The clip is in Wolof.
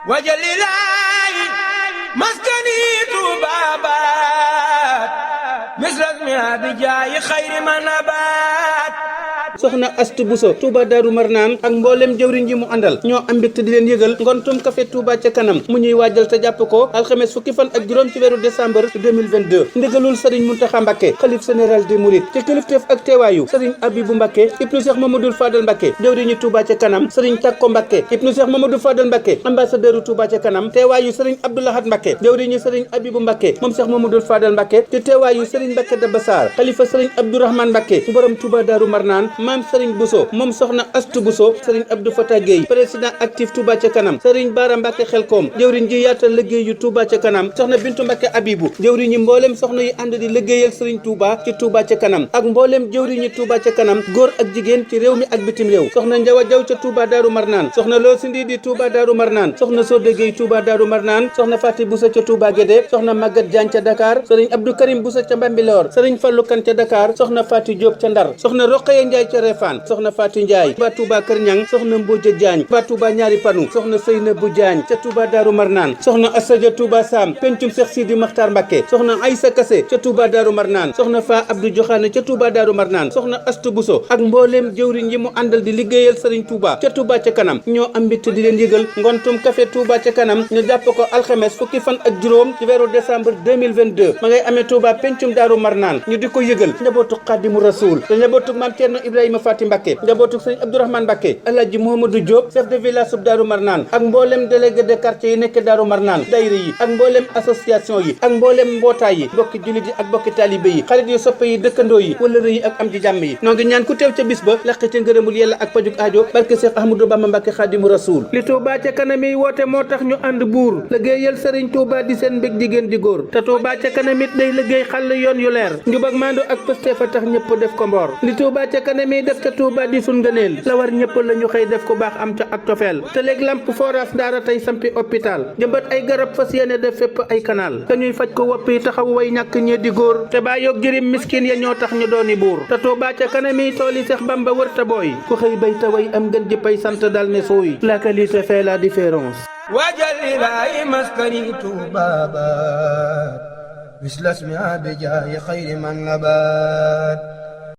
wajalilaayi maskani tuubaabaat misras mi abijaayi xayri ma nabaat. soxna Astu Buso Touba Daaru Marnaan ak mboolem jëwriñ ji mu àndal ñoo am mbégte di leen yëgal ngontum café Touba ca kanam mu ñuy waajal te jàpp ko alxames fukki fan ak juróom ci weeru décembre 2022 ndigalul sëriñ Muntaxa Mbàkke xalif général des mourides ci kilifteef ak teewaayu sëriñ Abibu Mbàkke ibnu Cheikh Mamadou Fadal Mbàkke jëwriñu Touba ca kanam sëriñ Takko Mbàkke ibnu Cheikh Mamadou Fadal Mbàkke ambassadeur Touba ca kanam teewaayu sëriñ Abdoulahat Mbàkke jëwriñu sëriñ Abibu Mbàkke moom Cheikh Mamadou Fadal Mbàkke ci teewaayu sëriñ Mbàkke Dabassar xalifa sëriñ Abdourahmane Mbàkke borom Touba Daaru Marnaan maam Serigne Bousso moom soxna Astu Bousso Serigne Abdou Fatah Gueye président actif Touba ca kanam Serigne Bara Mbacke Xelkom jëwriñ ji yaatal liggéeyu Touba ca kanam soxna Bintu Mbacke Abibu jëwriñ yi mbooleem soxna yi ànd di liggéeyal Serigne Touba ci Touba ca kanam ak mbooleem jëwriñi Touba ca kanam góor ak jigéen ci réew mi ak bitim réew soxna Njawa Jaw ca Touba Daaru Marnaan soxna Loo Sindi di Touba Daaru Marnaan soxna Sodé Gueye Touba Daaru Marnaan soxna Fati Bousso ca Touba Guédé soxna Maguette Diagne ca Dakar Serigne Abdou Karim Bousso ca Mbambilor Serigne Fallou Kane ca Dakar soxna Fati Diop ca Ndar soxna Rokhaya Ndiaye ca Refane soxna Fatou Ndiaye ba Touba Kër Ñang soxna Mbodja Diagne ba Touba ñaari panu soxna Seynabou Diagne ca Touba Daaru Marnaan soxna Assadia Touba Sam pencum Cheikh Sidi Makhtar Mbacké soxna Aïssa Kassé ca Touba Daaru Marnaan soxna Fa Abdou Joxaane ca Touba Daaru Marnaan soxna Astu Bousso ak mbooleem jëwriñ yi mu àndal di liggéeyal Serigne Touba ca Touba ca kanam ñoo am mbégte di leen yëgal ngontum café Touba ca kanam ñu jàpp ko alxames fukki fan ak juróom ci weeru décembre 2022 ma ngay amee Touba pencum Daaru Marnaan ñu di ko yëgal njabootu Xaadimu Rasuul te njabootu Maam Cerno Ibrahima Faty Mbacké njabootu Serigne Abdourahmane Mbacké Alhaji Mouhamadou Diop chef de village sub Daaru Marnaan ak mboolem délégué de quartier yi nekk Daaru Marnaan dayra yi ak mboolem association yi ak mboolem mbootaay yi bokki jullit yi ak bokki talibé yi xarit yi soppe yi dëkkandoo yi wëllëre yi ak am ci jàmm yi noo ngi ñaan ku teew ca bis ba laq ca ngërëmul yàlla ak pajuk aajo barke Cheikh Ahmadou Bamba Mbacké Khadimu Rasoul li Touba ca kanam yi woote moo tax ñu ànd buur liggéeyal Serigne Touba di seen mbég jigéen di góor te Touba ca kanam it day liggéey xàll yoon yu leer njub ak maandu ak pëste fa tax ñëpp def ko mboor li Touba ca kanam yi def ca Touba di sun ngëneel la war ñëpp la ñu xëy def ko baax am ca ak tofeel te léegi lamp forage daara tey sampi hôpital jëmbat ay garab fas yéene def fépp ay canal te ñuy faj ko wopp yi taxaw way ñàkk ñee di góor te baa yoog jërim miskin ya ñoo tax ñu dooni buur te Touba ca kanam yi tooli Seex Bamba wër ta booy ku xëy bay ta way am ngeen jëppay sant dal ne sooy la qualité fait la différence wajalilaayi maskani tuubaabaat mislas mi abijaayi xayri man nabaat